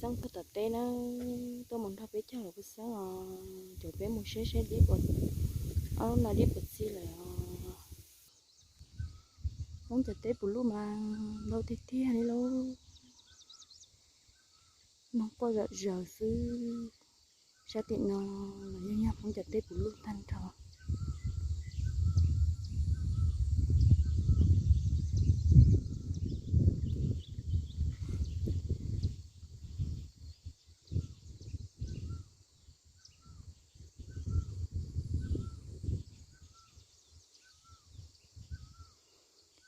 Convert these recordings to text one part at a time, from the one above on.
teeb puag tom teb na, tuaj mus nrog peb cog los puas xeeb os, cov peb mus saib saib dib puas, ob lub no dib puas txig lawm os. Hmoob cov teb puv luj mas ntau tiag tiag li lauj. Noog quaj zom zaws xwb. Sab tim no los yeej yog Hmoob cov teb puv luj tag nrho.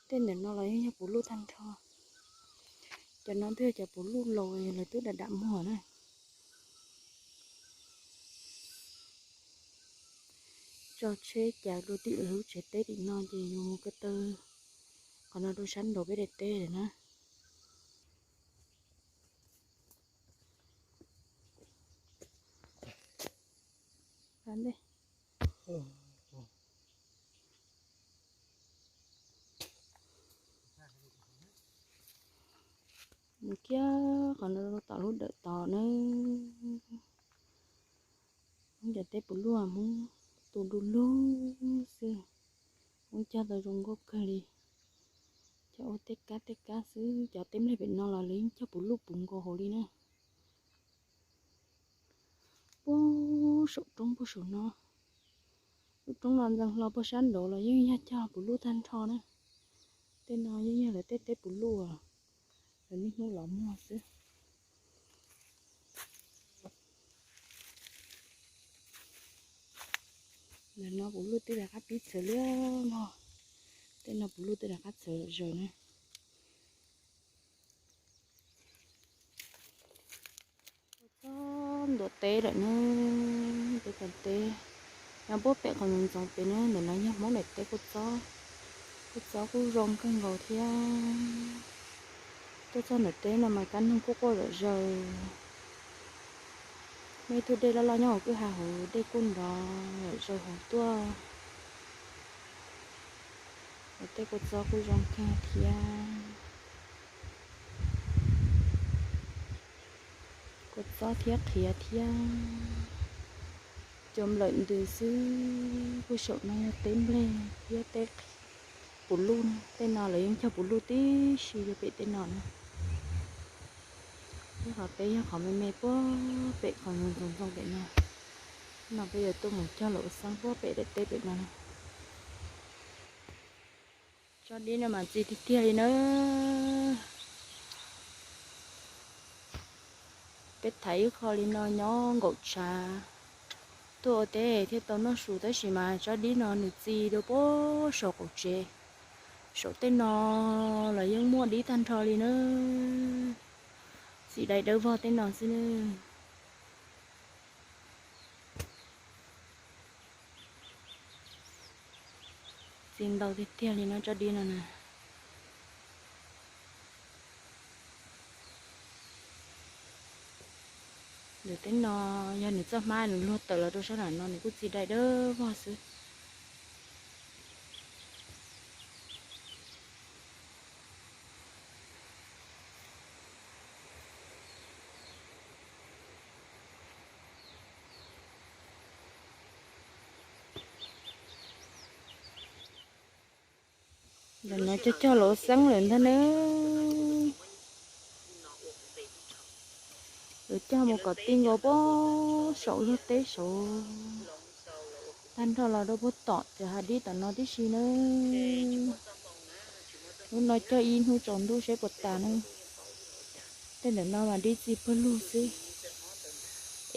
Tej ntawm no los yeej yog puv luj tag nrho. Cov no twb yog cov puv luj laus lawv twb dam dam muag na. Tso tsheb cais dua tim lawv lub tsev teb tim no ces yus mus ko taw qhov no rau sab nraud peb daim teb lawm na. Mus kiag qhov no rau tom lub dawm tod na. Hmoob cov teb puv luj, Hmoob tu du lug xwb. Hmoob cog tau zoo nkauj kawg li. Cog ua tej kab tej kab xwb, cov teb nplej pem no los lawv yeej cog puv luj puv nkaus hauv li na. Puag saum roob puag saum no, lub roob no ntxeev hlo puag sab nraud los yeej yog cog puv luj tag nrho na. Tej no yeej yog lawv tej teb puv luj, lawv niaj hnub los muag xwb. Ntawm no puv luj twb rov qab pib txhawv liab vog, tej no puv luj twb rov qab txhawv zom zaws na. Kua txob ntuav teb lawm na, peb cov teb nyob puag pem qhov ntxoov ntxoov pem na, ntawm no yog Hmoob daim teb kua txob. Kua txob kuj zoo kawg nkaus thiab. Tuaj txog ntawm teb no mas kab noog kuj quaj zom zaws. Muaj ib tug dej loj loj nyob hauv kwj ha hauv, dej kuj nrov zom zaws hauv tuaj. Tej kua txob kuj zoo kawg thiab. Kua txob thiab qhiav thiab. Cua nplawm ntws xwb. Puag saum no yog teb nplej thiab teb puv luj, tej no lawv yeej cog puv luj tib si rau pem tej no na. Peb qhov teb yog qhov me me puag pem qhov ntxoov ntxoo pem no. No peb yuav tuaj mus cog los ua xeeb puag pem daim teb pem no. Tsob dib no mas txi tiag tiag li na. Peb thaiv ib qho li no nyob nkaum tshav, tuaj ua teb thiaj tau noj su, tab sis mas tsob dib no nws txi rau puag saum qaum tsev. Saum tej no los yeej muaj dib tag nrho li na. Txi dai dawb vog tej no xwb na. Txi ntau tiag tiag li no tsob dib no na. Ntawm teb no yog nws txoj hmab nws luag tawm los rau sab nram no nws kuj txi dai dawb vog xwb. Ntawm no cog cog los ua xeeb lawm ntag na. Lawv cog mus kom ti nkaus puag saum luag teb saud, tag nrho los rau puag tom cov hav dib tom no tib si na. Lub no cog ib hnub tsaus ntuj seb puas tas na. Tej ntawm no mas dib txi pawg lug xwb,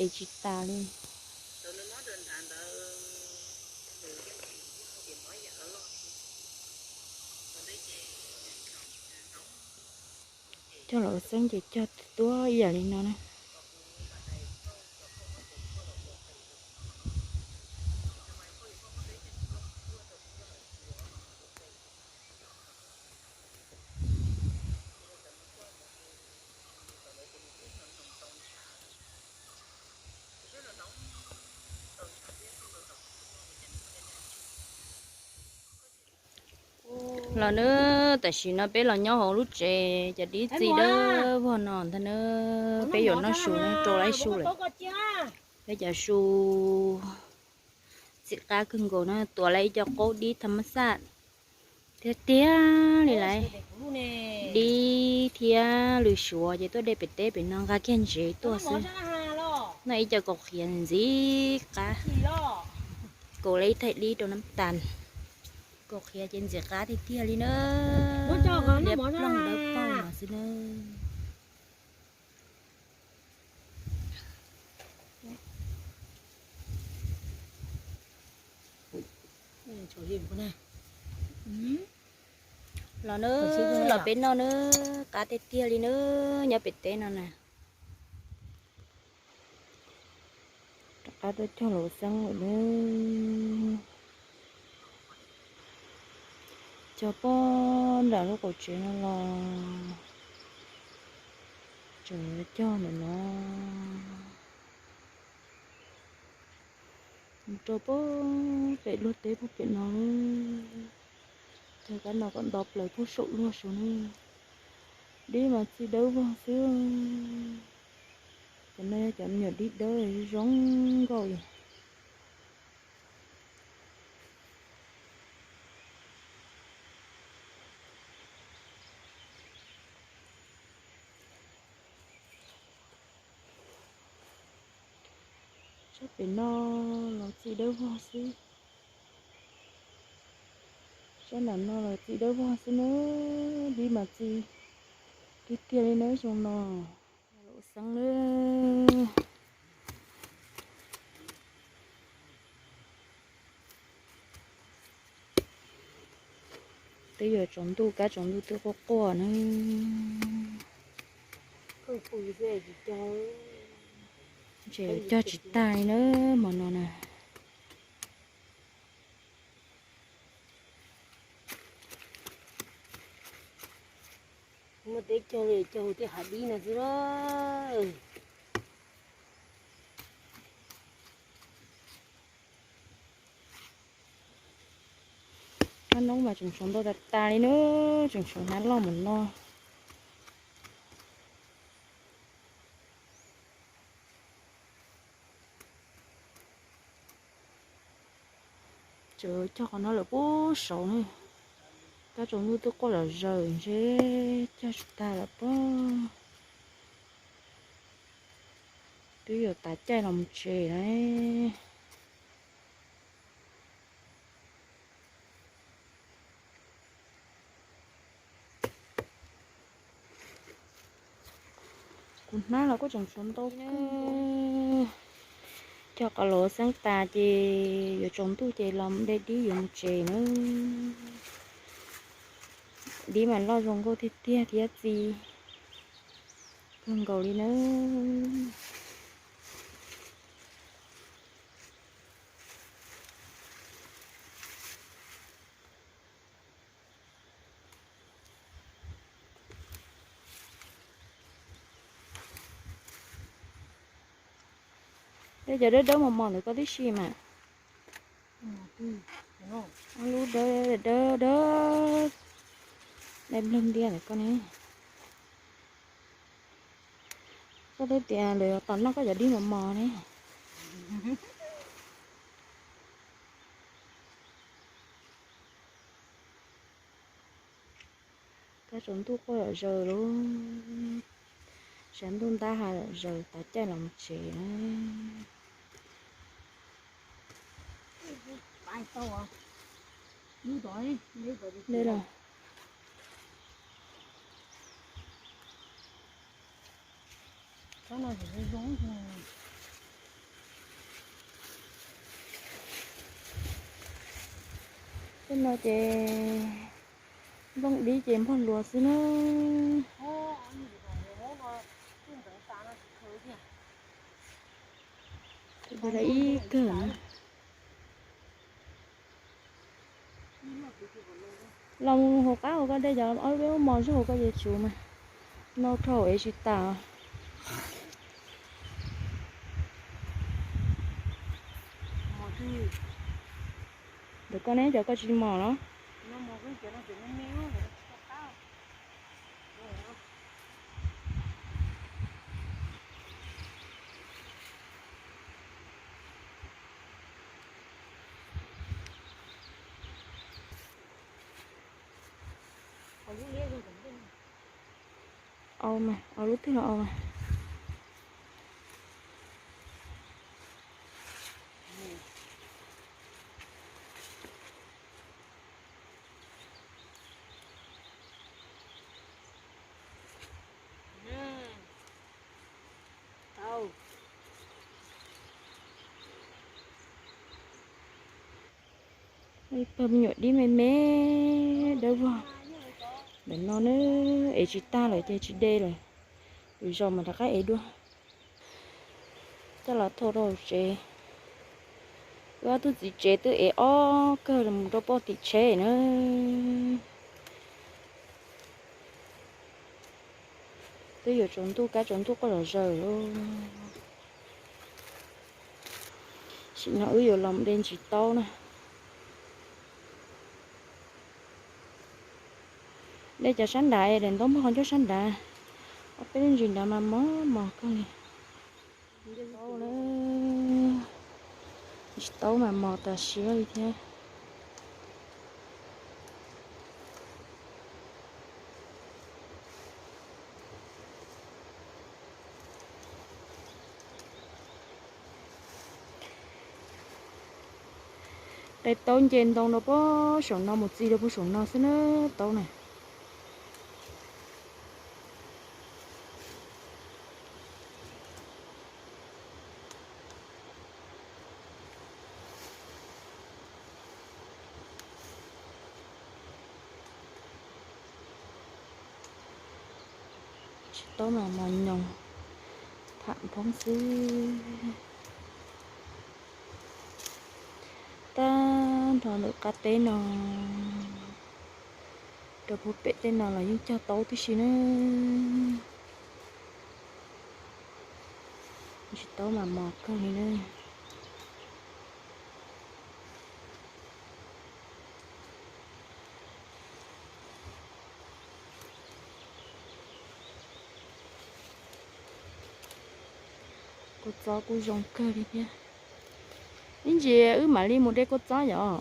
es tsis tas li. Cog los ua xeeb ces cog tuab ib yam li no na. Los nawb, tam sim no peb los nyob hauv lub tsev cov dib txi dawb vog no ntag nawb. Peb yuav noj su nawb, rau lawm su lawm. Peb cov su txim qab kawg nkaus na, tuav lawm ib co qaub dib tham mab xaj tiag tiag li lawm. Dib thiab lws suav ces tuaj de pem teb pem no nqa kiag ntsev tuaj xwb. Noj ib co kaus qhiav ntxim qab, kaus lawm ib thaij dib rau nab tas. Kaus qhiav ces ntxim qab tiag tiag li na. Liab ploog dawb paug no xwb na. Los nawb, los peb noj nawb, qab tiag tiag li nawb, nyob pem teb no na. Rov qab tuaj cog los xeeb lawm nawb. Cog puag nram lub qaum tsev no los tseem cog ntawm no. Mus rau puag pem luag teb puag pem no. Cog kab no kom nto plaws puag saum luag saud ne. Dib mas txi dawb vog xwb. Cov no yog cov me nyuam dib dawb zoo nkauj li. Sab pem no los txi dawb vog xwb. Sab nram no los txi dawb vog xwb nawb, dib mas txi tiag tiag li nawb xyoo no. Los xeeb nawb. Twb yuav tsaus ntuj, kab tsaus ntuj twb quaj quaj na. Ntshe yuav cog tsis tag li na hmo no na. Muaj teb cog li cog tej hav dib no xwb lawm. Hnub no mas tseem sawv ntau tas tas li na, tseem sawv hnab loj mus no. Tseem cog qhov no lawm puag saud ne. Kab tsaus ntuj twb quaj zom zaws ntshe cog tsis tag lawm pob. Twb yuav tav caij los mus tsev lawm. Kuv hnab los kuj tseem tshuav ntau kawg. Cog qos los xeeb tas ces yuav tsaus ntuj ces los de dib yuav mus tsev na. Dib mas loj zoo nkauj tiag tiag thiab txi kawg nkaus li na. Peb cov dawb dawb mos mos ntawm koj tib si mas. Lub dawb dawb dawb, dawb nplawg ntiag ntawm koj ne. Koj twb tias lawv yuav tos noj koj cov dib mos mos ne. Kab tsaus ntuj quaj zom zaws lub, sab ntuj ntab ha zom zaws tav caij los mus tsev na. Dej los. Tej no ces nplooj dib ces npog luas xwb na. Ib kawg. Los mus hauv qab hauv koj dej cov ob peb ub mos zog hauv koj ces tsuv mas no dhau es tsis tas. Ntawm koj ne cov koj tsis mos los? Au mas, au lub twg los au mas. Pawg me nyuam dib me me dawb vog ntawm no na, es tsis tag lawm ces tsis de lawm, lwm zaus mas rov qab ev dua. Coj los thau rau hauv tsev. Wb ob tug txiv tsev twb ev ob kawg los rau pem tim tsheb na. Twb yuav tsaus ntuj, kab tsaus ntuj quaj zom zaws. Tam sim no wb yuav los de ntsis taub na. De cov sab nrad, daim ntaub npog qhov ncauj sab nrad. Ob peb lub ntsis nrad mas mos mos kawg li. Ntsis taub mas mos tas siab li thiab. Qe taub nce ntoo rau pem saum no mus txi rau pem saum no xwb na, taub na. Tsis taub mas mos nyoos, tham phoob xwb. Tag nrho ntawm qab teb no rau puag pem tej no los yeej cog taub tib si na. Tsis taub mas mos kawg li na. Kua txob kuj zoo kawg li thiab. Ib ntsis wb mam li mus de kua txob yom.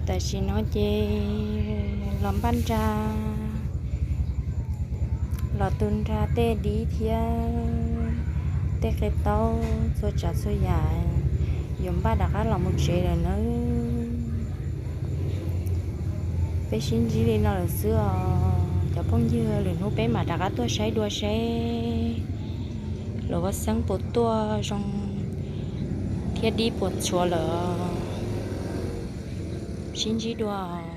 Tam sim no ces los npaj nra, los tu nra tej dib thiab tej qe taub txhua tsav txhua yam, yuav npaj rov qab los mus tsev lawm nawb. Peb sib ntsib li no lawm xwb os cov phooj ywg, lwm hnub peb mam rov qab tuaj saib dua seb lawv vaj xeeb puas tuaj zoo thiab dib puas tshuav lawm. Sib ntsib dua.